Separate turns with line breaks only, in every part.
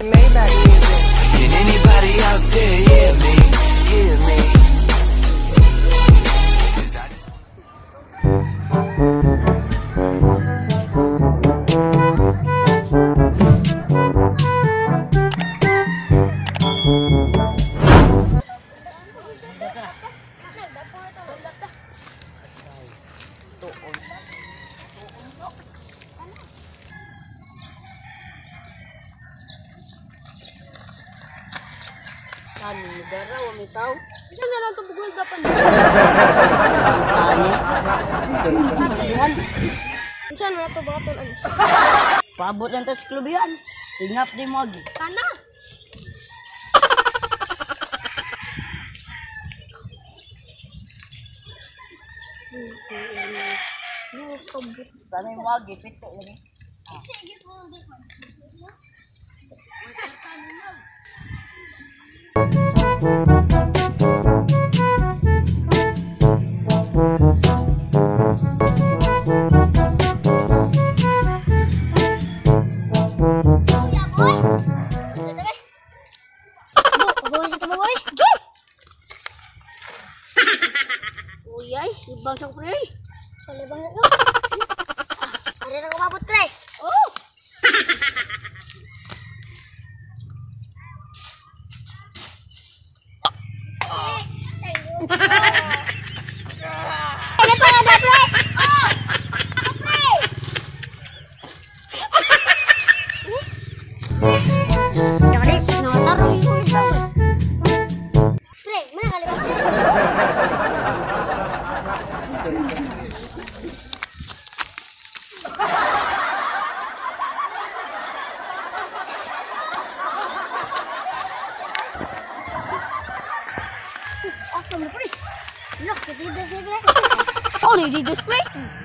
Maybach music.
Can anybody out there hear me? Hear me? 'Cause I just
Kami nagaraw, may tao.
Ano na lang ito bugol dapan?
Tani.
Saan na ito baton? Ano?
Paabot lang ta sa klubihan. Tingap di mo agi.
Tana!
Kami mo agi, pito lagi.
Kuya, boy! Sa tabi! Bo, pabawi sa tabi, boy! Go! Uy, ay, libang sa pre. Libang na ko. Are na kumabot, pre. Oh! Ano pa na, pre? Oh! Ako, pre! Yari, natarong yung ibang eh. Pre, mana kali ba, pre? Asa mo, pre? Look, dito sa pre. Oh, ni dito pre.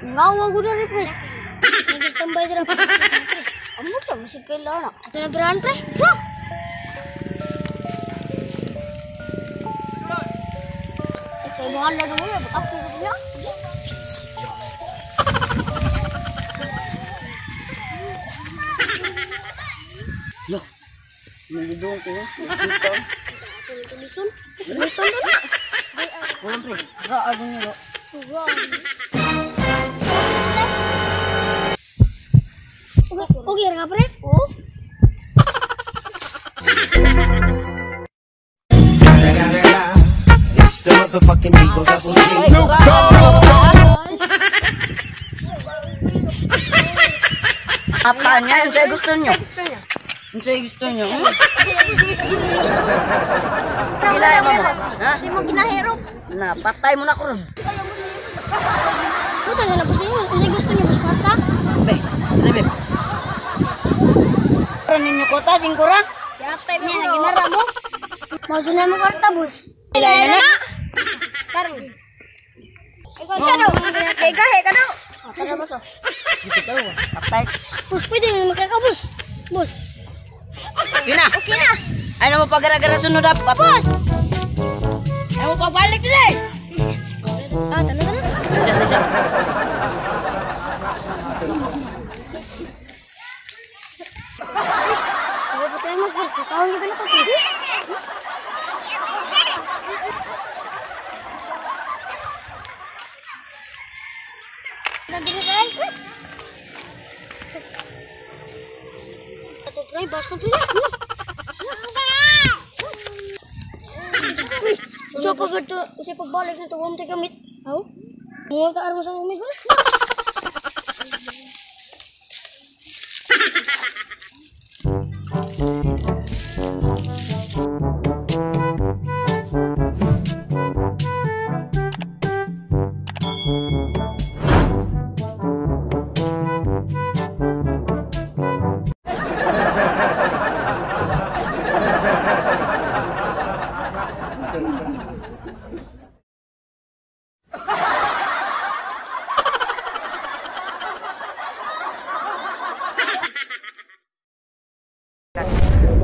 Ngawa ko na rin, pre. Nag-standby dira pre. Amo to, masig kailangan. Ato na birahan, pre. Ha? Kay mahal na naman, baka ko niya.
Lo. Nagidong ko. Nagsita.
Ato na tulison. Tulison to na.
Walang pre. Raag niyo.
Wow. Okay, okay nga pre? Oo.
It's the motherfucking Eagle Double G.
Apa niya? Unsay gusto niyo?
Gusto niya.
Unsay gusto niyo? Hmm?
Kila mo. Kasi mo ginahirop.
Na, patay mo na ko ron.
Buta na lang boss inyo. Kasi gusto niyo boss kwarta.
Be, be. Ron ninyo kota, singkura?
Yapay mo. Niya ginara mo. Mo jud na mo kwarta boss. Ila na na. Karon. Ikaw ka daw. Ikaw he ka daw. Tara boss. Oh.
Dito daw, patay.
Boss pwede mo magkaka boss. Boss.
Okay na.
Okay na.
Ay na mo pagara-gara sunod dapat.
Boss.
Ay mo pabalik din.
Ah, tara tara.
Lisa, lisa.
Ako pa tayo mas boss. Katawang kita na ko. Ito pre, basta pre. Usa pag ito, usa pagbalik nito, huwag tayo gamit. Aw? Mga kaaraw sa umis ba?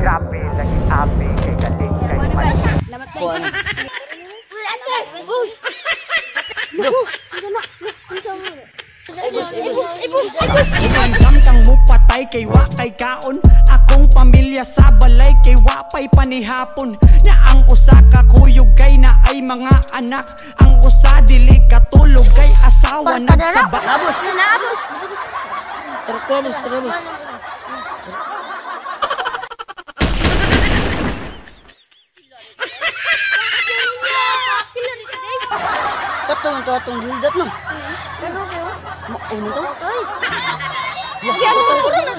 Grabe lagi abe kay galing kay
Kuan.
Uy, ate! Uy! Ano na? Ano sa mo? Ibus, ibus, ibus, ibus.
Andam kang mupatay kay wa kay kaon. Akong pamilya sa balay kay wa pay panihapon. Na ang usa ka kuyog kay na ay mga anak. Ang usa dili katulog kay asawa nagsaba.
Nabos.
Nabos.
Tara, boss, tara, boss. Kato man to atong build up no. Mao man to.
Oy.
Wah,
Yan
kato.
ko na.